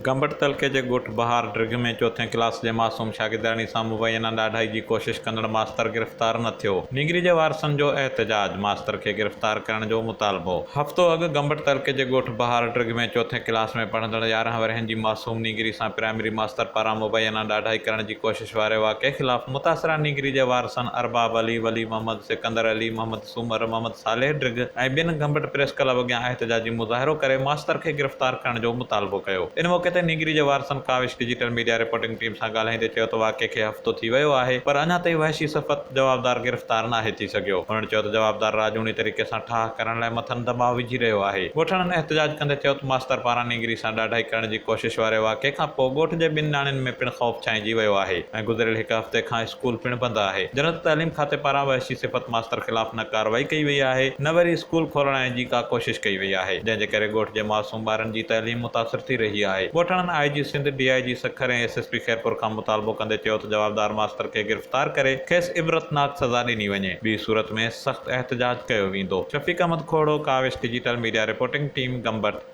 گمبٽ تعلقي جي ڳوٺ بهار ڊرگهه ۾ چوٿين ڪلاس جي معصوم شاگردياڻي سان مبينا ڏاڍائي جي ڪوشش ڪندڙ ماستر گرفتار نه ٿيو، نينگري جي وارثن جو احتجاج، ماستر کي گرفتار ڪرڻ جو مطالبو. هفتو اڳ گمبٽ تعلقي جي ڳوٺ بهار ڊرگهه ۾ چوٿين ڪلاس ۾ پڙهندڙ 11 ورهين جي معصوم نينگري سان پرائمري ماستر پاران مبينا ڏاڍائي ڪرڻ جي ڪوشش واري واقعي خلاف متاثره نينگري جي وارثن ارباب علي، ولي محمد، سڪندر علي، محمد سومر، محمد صالح ڊرگهه ۽ ٻين گمبٽ پريس ڪلب اڳيان احتجاجي مظاهرو ڪري ماستر کي گرفتار ڪرڻ جو مطالبو ڪيو. ان موقعي تي نينگري جي وارثن Kawish digital media reporting team سان ڳالهائيندي چيو ته واقعي کي هفتو ٿي ويو آهي پر اڃا تائين وحشي صفت جوابدار گرفتار ناهي ٿي سگهيو. هنن چيو ته جوابدار راڄوڻي طريقي سان ٺاهه ڪرڻ لاء مٿن دٻاء وجهي رهيو آهي. ڳوٺاڻن احتجاج ڪندي چيو ته ماستر پاران نينگري سان ڏاڍائي ڪرڻ جي ڪوشش واري واقعي کان پوء ڳوٺ جي ٻن ناڻين ۾ پڻ خوف ڇانئجي ويو آهي ۽ گذريل هڪ هفتي کان اسڪول پڻ بند آهي. جڏهن ته تعليم کاتي پاران وحشي صفت ماستر خلاف نه ڪارروائي ڪئي وئي آهي نه وري اسڪول کولرائڻ جي ڪا ڪوشش ڪئي وئي آهي جنهن جي ڪري ڳوٺ جي معصوم ٻارن جي تعليم متاثر ٿي رهي آهي. ڳوٺاڻن I G Sindh, D I G Sukkur ۽ S S P Khairpur کان مطالبو ڪندي چيو ته جوابدار ماستر کي گرفتار ڪري کيس عبرتناڪ سزا ڏني وڃي ٻي صورت ۾ سخت احتجاج ڪيو ويندو. Shafiq Ahmed Khuhro, Kawish digital media reporting team, Gambat.